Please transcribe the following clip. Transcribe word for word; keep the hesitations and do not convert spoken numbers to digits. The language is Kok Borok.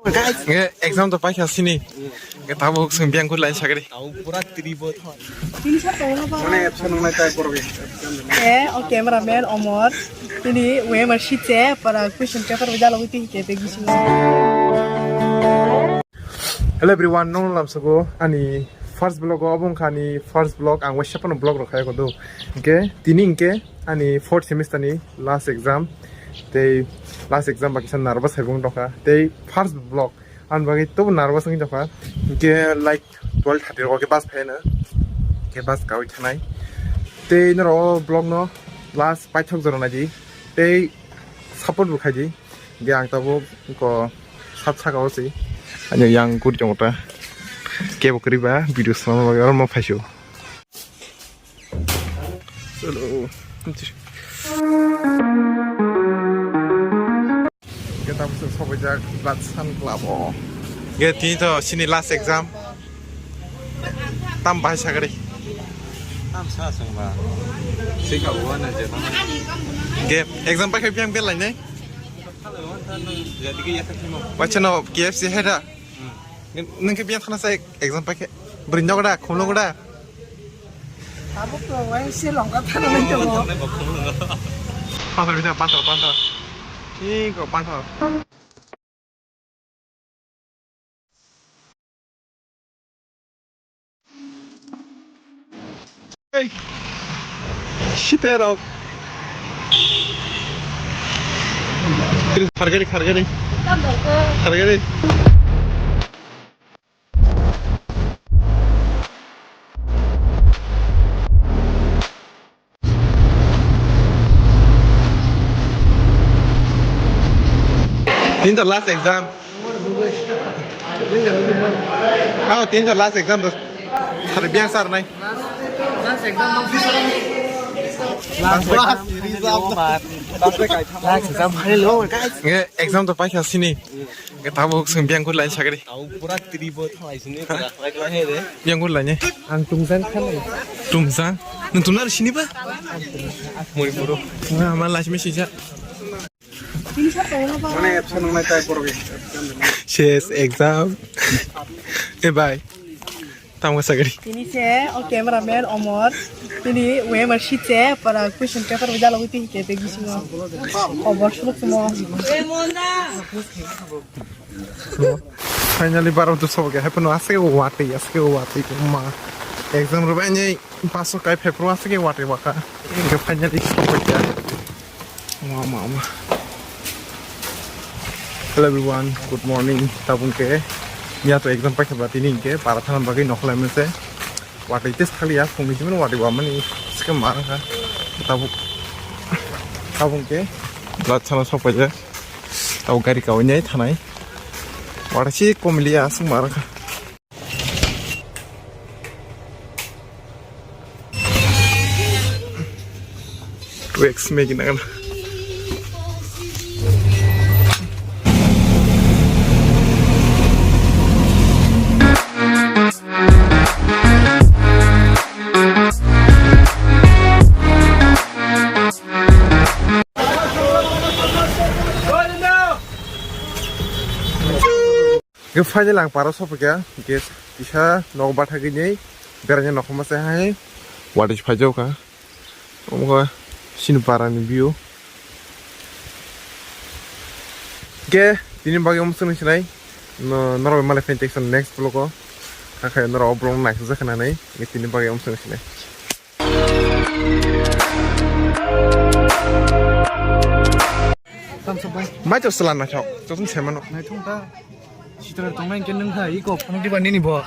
Guys, nge exam to paikha sini. Nge tabuk sung biang kut lain sagri. Tabuk pura tribo thon. Mane absent wngnai tai porogwi. Eh, o cameraman Omor. Tini wema sitse para question paper wida logwi tini kete gisi. Hello everyone, nong lamsoko ani first vlog o abong khani first vlog ang waisa pano vlog rok khai kodo. Hingke tini hingke ani fourth semester ni last exam. Tei last exam ba kisa nervous hai bung tongkha. Tei first vlog ani bagwi tobo nervous wngwi tongkha. Hingke like twelve thirty rok khe bus phaino. Khe bus kawi thanai. Tei norok o vlog no last paithak jora naidi. Tei support bo khaidi. Hingke ang tabuk ko sat saka o se. Ani yang kuri tongta. Kebo kuri ba video sama bagwi oro mo phaisu. Hello. Kita bisa sobaijak Blatsan Club o. Ge tini to sini last exam. Tam bahai sagari. Tam sa sangba. Sika uana je. Ge exam pakai biang belai nai. Jadi ke ya tak mau. Baca no K F C heda. Nung khe biya thana sai exam paikhe. Bwrwi nogo da, khum nogo da. Tabuk to wai se longka thana nai tongo. Panthor bisa, panthor, panthor. Iko panthor. Hey. Shit, rok. Khargari, khargari. Khargari. Tini to last exam. Oh, tini to last exam to. Sari biang sar nai. Last exam. Last exam. Hello, guys. Nge exam to paikha sini. Nge tabuk sung biang kut lain sagri. Tabuk pura tribo thalai sini, pura khlai khlai hai de. Biang kut lain. Ang tungsan khalai. Tungsan? Nung tungna sini ba? Mui buru. Wah, ma last message ya. Mane absent wngnai tai porogwi. Ses exam. Eh, bye. Tamo sagri. Tini se o cameraman Omor. Tini wema sitse para question paper wida logwi tini kete gisingo. Obor suluk mo. Finally baro to sobo ke happen aske wati aske wati ma. Exam ro bani paso kai paper aske wati waka. Ke finally sobo ke. Wah, wah, wah. Hello everyone, good morning. Tabuk ke ya to exam paikha ba tini ke para thana bagwi nokhlai mese. Watwi test khali ya phungni simi watwi wamani sike ma wngkha. Tabuk, tabuk ke Blatsan o sok paijak. Tabuk gari kawi nai thanai. Watwi si komili ya sung ma wngkha. Two X Maggi nang. Hingke final ang paro sophaikha, hingke kisa nok bathagwi nei beraina nokhorma se hai watwi phaijak kha. Omo khe chini para ni view. Hingke tini bagwi omo chwngno sinai, no, norok bai malai phai teisa next vlog o. Hakhe norok o vlog no naisajak kha nanai, hingke tini bagwi omo chwngno sinai. Mai to sela naithok, jotono se mano. Naithok ta. Sitra tongnai hingke nwng hai iko phunuk diba nini bo.